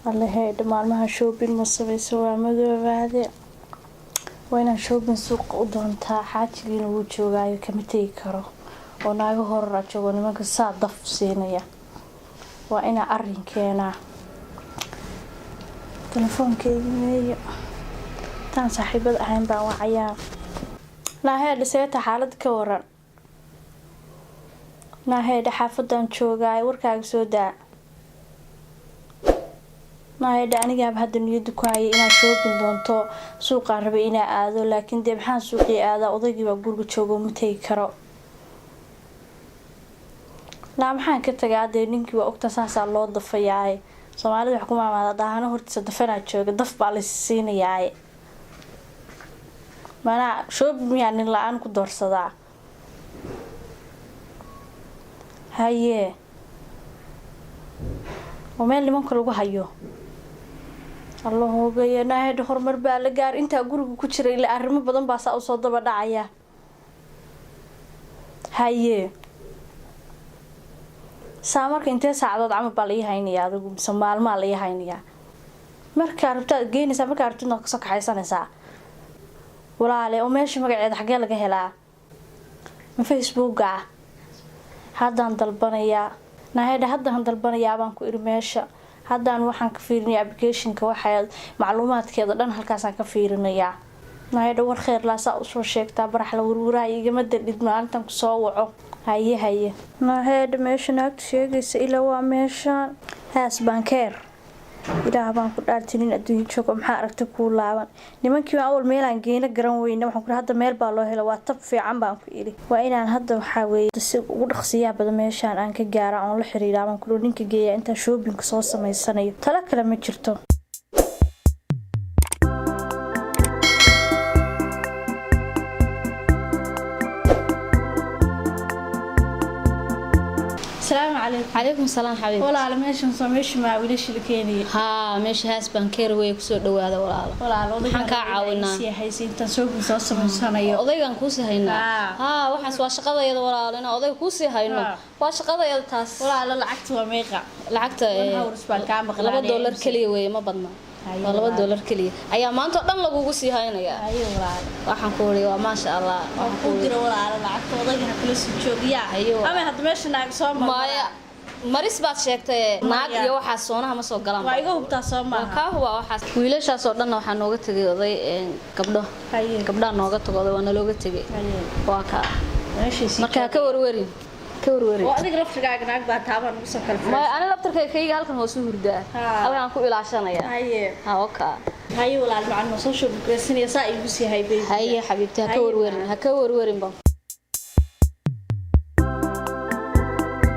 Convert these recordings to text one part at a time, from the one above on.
Allaheedha, maalmaha shopping ma samayso, waa madoobaade. Waa inaan shopping suuqa u doontaa. Xaajigiina wuu joogaayo, kama tegi karo oo naaga horaraa joogo, nimanka saa daf siinaya. Waa inaa arin keenaa. Telefoonkeygi meeyo? Intaan saaxiibada ahayn baan wacayaa. Naaheedha, seeta xaalad ka waran? Naaheedha, xaafadan joogaay, warkaaga soo daa. Naaheedha, anigaaba hadda niyada ku hayay inaad shopping doonto. Suuqaan rabay inaa aado, laakiin dee maxaan suuqii aadaa? Odaygii baa guriga joogo, ma tegi karo. Naa, maxaan ka tagaa dee? Ninkii waa ogta, saasaa loo dafayaaye. Soomaalida wax ku maamaada, daahano hortiisa dafanaa jooga, daf baa lais siinayaaye. Manaa shopping miyaa nin la-aan ku doorsadaa? Haye, oo meel nimanka lagu hayo alla hoogaya. Naahedha, horumar baa la gaar. Intaa guriga ku jira ilaa arrimo badan baa saa usoo daba dhacaya. Haye, saa marka intee saacadood camal baa la ii haynayaa adigu, mise maalmaa la ii haynayaa? Markaa rabtaad geynaysaa, markaa rabtidna kasoo kaxaysanaysaa. Walaale, oo meesha magaceeda xaggee laga helaa? Ma Facebooka? Haddaan dalbanayaa. Naahedha, haddaan dalbanayaa baan ku iri. Meesha haddaan waxaan ka fiirinaya applicationka, waxaa macluumaadkeeda dhan halkaasaan ka fiirinayaa. Naahedha, war kheer laasaa usoo sheegtaa. Baraxla warwaraha igama dadhid maalintan kusoo waco. Haye haye. Naahedha, meesha naagta sheegaysa ilaa waa meeshaan haas bankeer. Ilaah baan ku dhaartinin, adduunyo joogo maxaa aragta kuu laaban? Nimankii baan awal meelaan geyna garan weyne. Waxaan ku hadda meel baa loo helo, waa tab fiican baan ku idhi. Waa inaan hadda, waxaa weeye, si ugu dhaqsiyaa badan meeshaan aan ka gaara oon la xiriiraa baan ku ninka geeyaa intaan shoppingka soo samaysanayo. Talo kale ma jirto. Asalaamu calaykum. Calaykum salaam, xabiib. Walaala, meeshan soo meesha maa wiilasha la keenaya? Haa, meesha haas baan keer wey, kusoo dhawaada walaalo. Walaalo. Maxaan kaa caawinaa? Haysa intaan shopping soo samaysanayo. Odaygan kuusii haynaa. Haa. Haa, waxaas waa shaqadayada walaalo, inaan odayga kuusii hayno. Haa. Waa shaqadayada taas. Walaalo, lacagta waa meeqa? Lacagta 1 hours baan kaa maqnaanaya. $2 keliya weeye, ma badna. Haye, waa laba walaalo. Doolar keliya ayaa maanta oo dhan lagugu sii haynayaa. Haye walaalo. Waxaan ku uri waa maasha Allah. Waan Waxaan ku kuu uri dira walaalo lacagta, odayga ha kula sii joogiyaa. Haye, walaalo. Ama hadda meesha naag soo maya marmara. Maris baad sheegtay, naag Maya. iyo waxaas soonaha ma soo galaan. Waa iga hubtaa, soo waa maaha? Kaa huba waxaas. Wiilashaas oo dhanna waxaa nooga tegay oday, gabdho. Haye. Gabdhaha nooga tago oday, waa nalooga tegay. Haye. Waa kaa. Meeshay sii Marka ha ka warwarin, ka warwarin. Oo adiga laftigaaga naag baa taabaan ugu soo kala Maya, furay. ani laftarkayga kayga halkan hoosu hurdaa. Haa. Halkan ku ilaashanaya. Haye. Ha, oka. Haye walaal, macaan ma soo shopping saa igu sii hay baby. Haye xabiibti, ha ka Haye, warwarin, ha ka warwarin ba.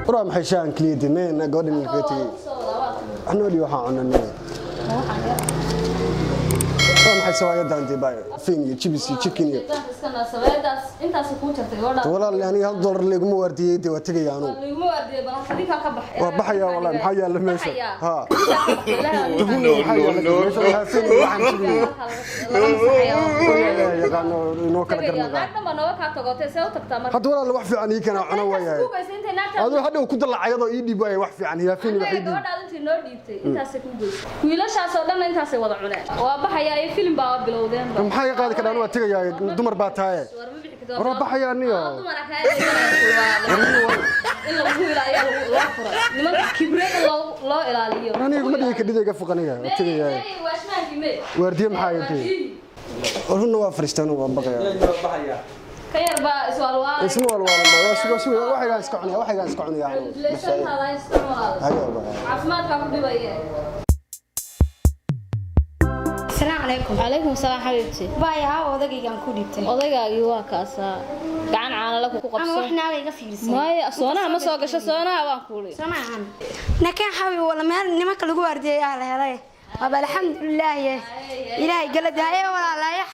Waraa, maxay shaahan keliya dimeen gabadhan kaga tegey? Waxnoo waxaan cunanay. Waa maxay sawaayadan dee baa fin iyo chips iyo chicken iyo Intaas kuu jartay gabadha. Walaal, aniga $1 liguma waardiyey dee, waa tegaya anugu. Laguma waardiyey, bal adinkaa ka bax. Waa baxaya walaal, maxaa yaala meesha? Ha. No, Maxaa no, yaala no, meesha? no. Waxaa fin iyo waxaan chicken iyo yaqaano inoo kala garnaqaa. Naagtan baa nooga kaa tagotay, see u tagtaa marka? Hadda walaal, wax fiican ii keenaa cuna waayahay. Aduu hadhow ku dallacayadoo ii dhiib waaya wax fiican, hiyaafin wax ii dhiib. Gabadhaad intii noo dhiibtay intaasay ku goysay, wiilashaasoo dhanna intaasay wada cuneen. Waa baxayaa iyo filim baa bilowdeenba. Maxaa iga qaadi kadhaan? Waa tegayaa, dumar baa tahaye. War ma bixi kartid. War waa baxayaa niyo. Dumar kaa in lagu ilaaliyo loo furay nimanka kibre, in loo ilaaliyo. Aniga iguma dhigi kadhida, iga fuq aniga, waa tegayaa. Waashmaankii mee? Waardiye maxaa intee? Runna waa fariistaan, waa baqayaa. Ka yar baa iswaalwaal. Isma walwaalan ba, waa suga suga, waxaygaan iska cunaya, waxaygaan iska cunaya anigu. Hayo ba. Caafimaadkaa ku dhibaya. Asalaamu calaykum. Calaykum salaam, xabiibti. Baay, haa, odagaygaan ku dhiibtay. Odaygaagii waa kaasaa, gacan caanala ku Ama qabso. wax naaga iga fiirsan. Maya, soonaha ma soo gasho, soonaha waan kuuli. Soo ma ahan nakeen xawi wala meel nimanka lagu waardiyeyaa la helay. Waaba alxamdulilaahi, ilaahay galada. Haye walaalaaya.